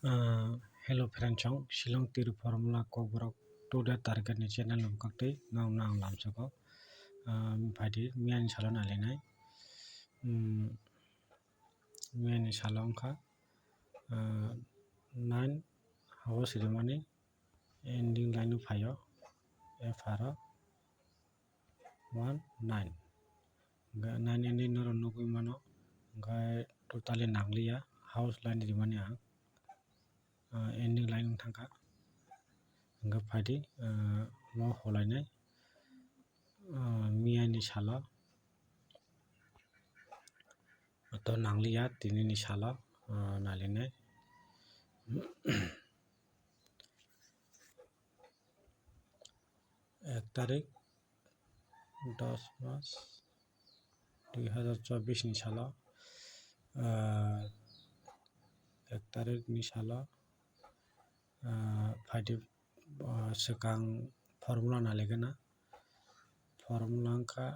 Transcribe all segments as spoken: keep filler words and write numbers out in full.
Ah, hello friends, chwng Shillong Tiri Formula Kokborok Today Target ni channel no bwkhaktwi nokno ang lamsoko. Ah, phaidi miyani salo nailainai. Hmm, miyani salo wngkha, ah, nine house rimani ending line o phaio, F R o one nine. Hwnkhe nine ending norok nugwi mano, hwnkhe totally nangliya, house line rimani ang, ah, ending line wng thangkha. Hwnkhe phaidi, ah, mo holainai, ah, miyani salo. To nangliya, tinini salo, ah, nailainai. Ek tarik, dos mas, dui hazar chobbish ni salo, ah, ek tarik ni salo, ah, phaidi, ah, swkang formula nailaigana. Formula wngkha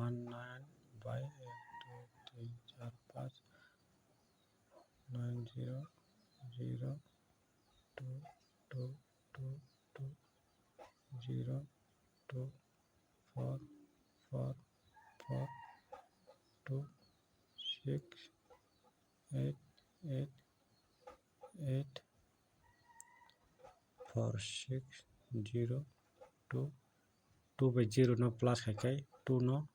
one nine by ek, dui, tin, char, panch, nine, zero, zero, two, two, two, two, zero, two, four, four, four, two, six, eight, eight, eight, four, six, zero, two, two by zero no plus khai khai two no,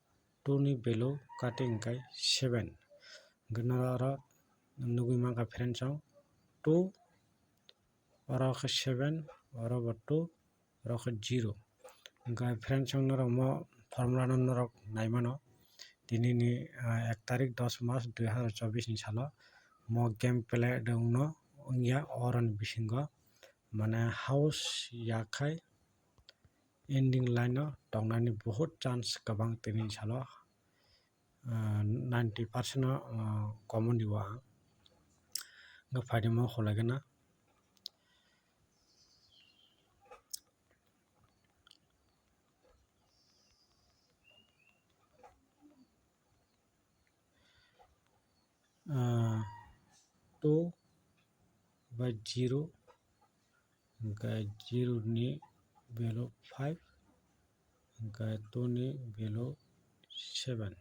two ni value cutting khai seven. Hwnkhe norok oro nugwi mankha friends, chwng two, oro khe seven, oro bo two, oro khe zero. Hwnkhe friends, chwng norok mo formula no norok naimano. Tinini, ah, ek tarik dos mas dui hazar chobbish ni salo mo game play rwngno wngya, oroni bisingo mane house yakhai ending line o tongnani bohut chance kwbang tini salo, ah, ninety percent o, ah, common riwo ang. Hwnkhe phaidi mo holaigana. Ah, two by zero, hwnkhe zero ni value five, hwnkhe two ni value seven.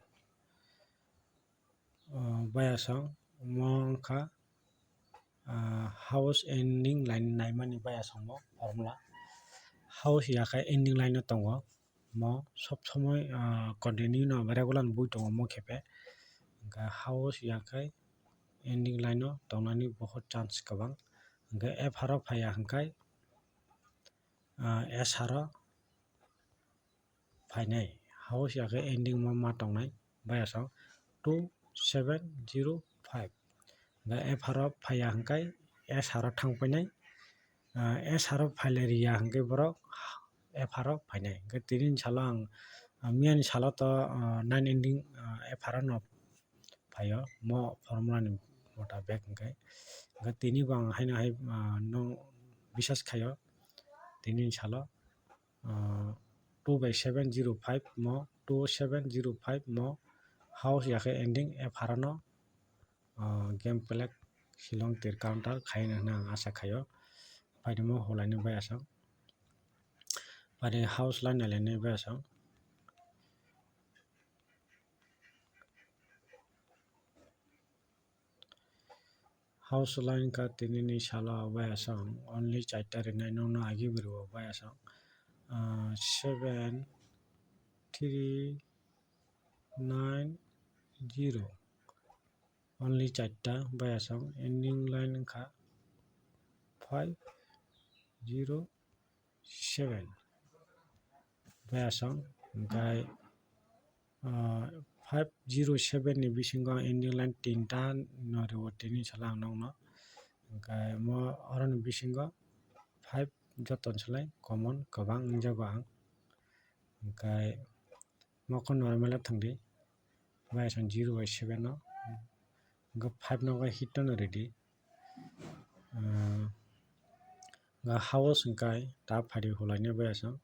Ah, bayasong mo wngkha, ah, house ending line naimani bayasong mo formula. House yakhai ending line o tongo. Mo sob somoi, ah, continue no regular bui tongo mo khepe. Hwnkhe house yakhai ending line o tongnani bohut chance kwbang. Hwnkhe F R o phaiya hwnkhe, ah, S R o phainai. House yakhai ending mo ma tongnai bayasong two seven zero five. Hwnkhe F R o phaiya hwnkhe S R o thangpainai. Ah, S R o phailai riya hwnkhe borok F R o phainai. Hwnkhe tini salo ang, ah, miyani salo to, ah, nine ending, ah, F R o no phaio mo formula ni motabek hwnkhe. Hwnkhe tini bo ang haino hai, ah, no bisas khaio tini salo, ah, two by seven zero five mo, two seven zero five mo house yakhai ending F R o no, ah, game play Shillong Tir Counter khaina hwnwi ang asa khaio. Phaidi mo holaini bayasong. Phaidi house line nailaini bayasong. House line ka tinini salo bayasong only charta rinai nokno agi bwrwi o bayasong, ah, seven three nine zero. Only charta bayasong ending line wngkha five zero seven. Bayasong hwnkhe, ah, five zero seven ni bisingo ending line tinta no rw tini salo ang nokno. Hwnkhe mo oroni bisingo five joto ni slai common kwbang wngjago ang. Hwnkhe mokho normal o thangdi. Bayasong zero by seven o. Hwnkhe five no hit no ready. Ah, ga house hwnkhe ta phaidi hulainai bayasong.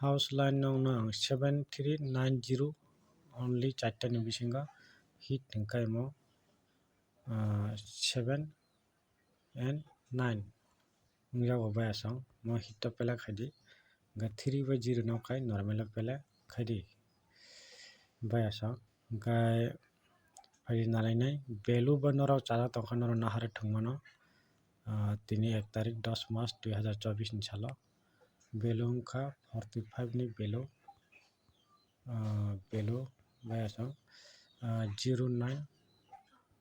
House line nokno ang seven three nine zero only charta ni bisingo hit hwnkhe mo, ah, seven and nine wngjago bai aswk, mo hit o pele khaidi. Hwnkhe three bai zero no khai normal o pele khaidi bai aswk. Hwnkhe phaidi nalainai value bo norok chajak tongkha, norok nahar thwngmano. Ah, tini ek tarik dos mas dui hazar chobis ni salo value wngkha forty five ni value. Ah, value bai aswk, ah, zero nine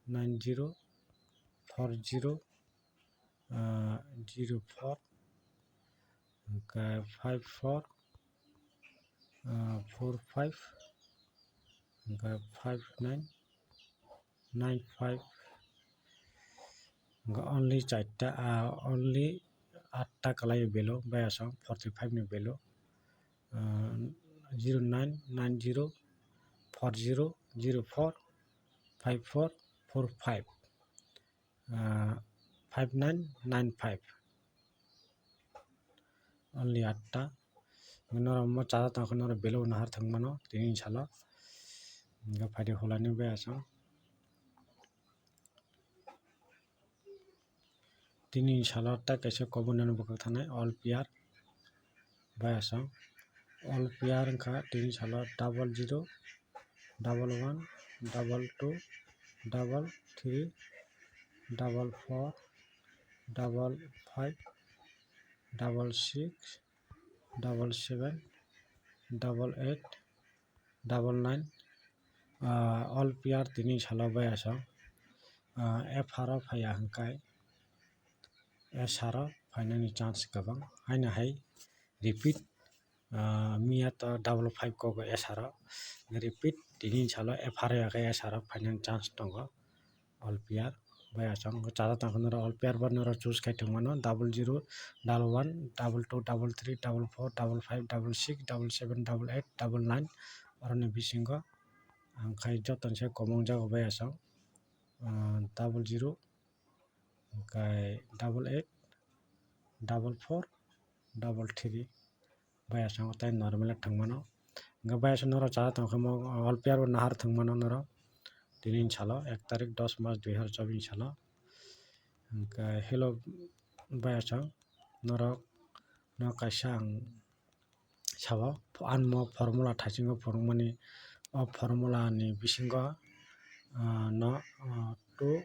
nine zero four zero, ah, zero four, hwnkhe five four, ah, four five, hwnkhe five nine nine five, hwnkhe only charta, ah, only atta kalai value bai aswk forty five ni value. Ah, zero nine nine zero four zero zero four five four four five, ah, five nine nine five, only atta. Norok mo chajak tongkha, norok value nahar thwngmano tini salo. Hwnkhe phaidi hulani bai aswk. Tini salo tei kaisa common nani bwkhak thanai all pair bai aswk. All pair wngkha tini salo double zero, double one, double two, double three, double four, double five, double six, double seven, double eight, double nine, ah, all pair tini salo bai aswk. Ah, F R o phaiya hwnkhe S R o phainani chance kwbang. Haino hai repeat, ah, miya to double five kok S R o. Repeat tini salo F R o ya khe S R o phainani chance tongo. All pair bai aswk chajak tongkha norok all pair bo norok choose khai thwngmano double zero, double one, double two, double three, double four, double five, double six, double seven, double eight, double nine, oroni bisingo ang khai jotoni se kwbangjago bai aswk, ah, double zero, hwnkhe double eight, double four, double three, bai aswk tei normal thwngmano. Hwnkhe bai aswk norok chajak tongkha mo all pair bo nahar thwngmano norok tini salo ek tarik dos mas dui hazar chobis salo. Hwnkhe hello bai aswk norok no kaisa ang sao, ani mo formula thaisingo phunukmani, o formula ni bisingo, ah, no, ah, two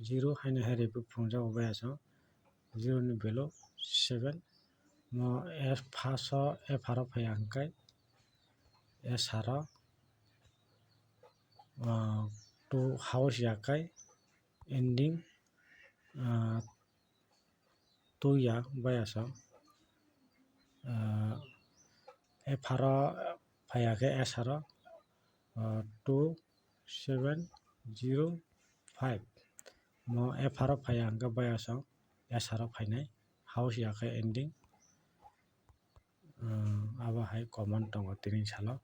zero haino hai rwi phunukjago bai aswk. Zero ni value seven. Mo F, first o F R o phaiya hwnkhe S R o, ah, two house ya khai ending, ah, two ya bai aswk, ah, F R o phaiya khe S R o, ah, two seven zero five. Mo F R o phaiya hwnkhe bai aswk S R o phainai house ya khe ending. Ah, abo hai common tongo tini salo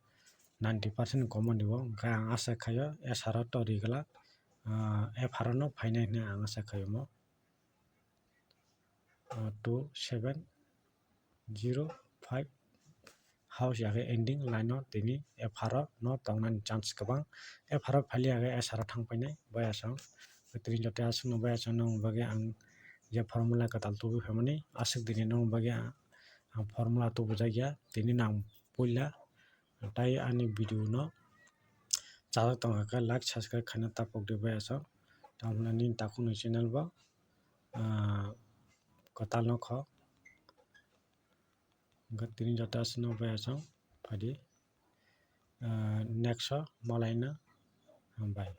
ninety percent common riwo, hwnkhe ang asa khaio S R o to rigwlak, ah, F R o no phainai hinwi ang asa khaio mo. Ah, two seven zero five house ya khe ending line o tini F R o no tongnani chance kwbang. F R o phailiya khe S R o thang painai bai aswk. Tini joto aswk no bai aswk nang bagwi ang je formula kwtal tubu phaimani aswk dini nang bagwi ang, ang formula tubujakya tini nang puila. Tai ani video no chajak tongkha khe like subscribe khaina tapok di bai aswk. Tamoni nini takhukni channel bo, ah, kwtal no kho. Hwnkhe tini joto aswk no bai aswk phaidi, ah, next o malaina hambai.